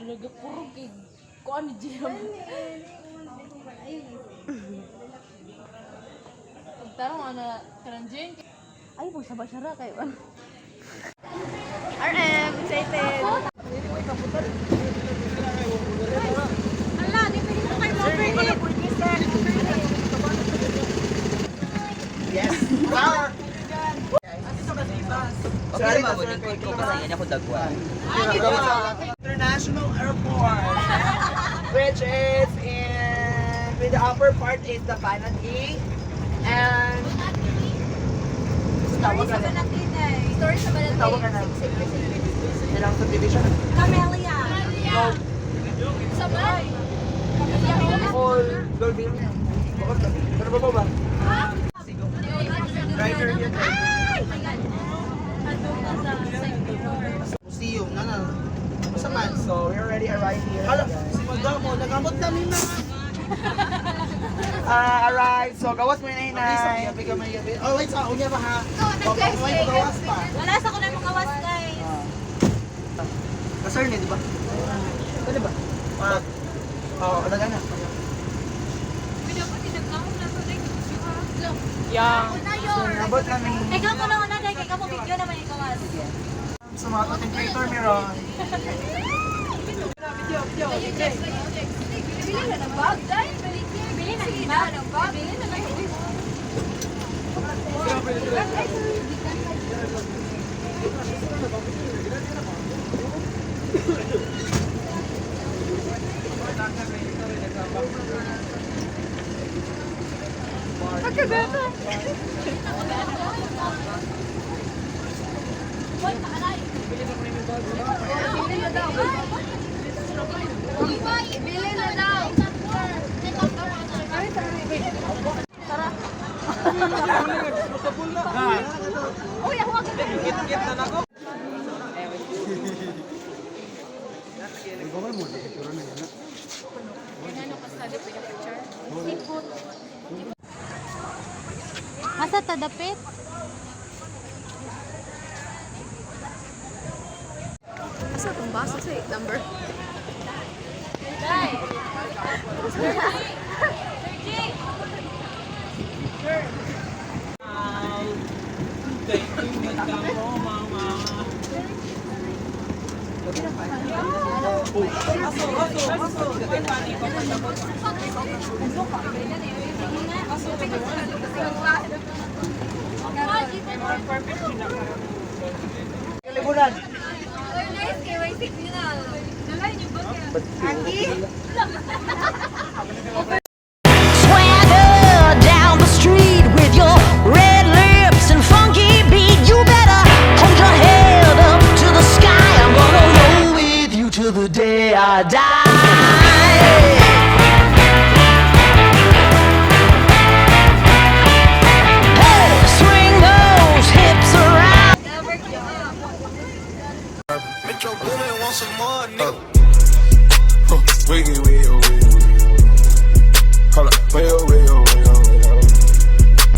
Talaga puro kay kuan ni Jim. Pagtarong ana kanang Jane. Ay, magsaba siya ra kayo. RM, excited. Ala, di pa ko kayo overheat. Yes. Ah! Okay naman mo, lingkod ko kasi yan ako dagwa. International Airport, which is in, with the upper part is the Banati, and Story sa Banatine. Story sa Banatine. Tawag ka na. Ilang subdivision? Camellia. No. Sa man. All Dolby. Pero ba ba? Driver here. Museum na na. Basta man. So we already arrived here. Hala, si Magamo, nagamot namin na. Ah, arrived. So gawas mo na Ay, hinay. gabi ka may gabi. Oh, wait, sa unya pa ha. Oh, wait, gawas pa. Wala sa ko na mga was, guys. Kasar ni, di ba? Ano ba? Ah, oh, ano na? Yeah. Abot namin Ikaw ko na una, dahil ikaw mo video naman ikaw was. sa mga content creator meron. Bili na ng bag, dai. Bili na ng bag. Bili na ng Bili na daw. Asa ta dapit? Asa tong basa sa number? Kalibunan. Swagger down the street with your red lips and funky beat. You better hold your head up to the sky. I'm gonna roll with you till the day I die. Hey, swing those hips around. Metro Boomin want some more, nigga. Wiggy,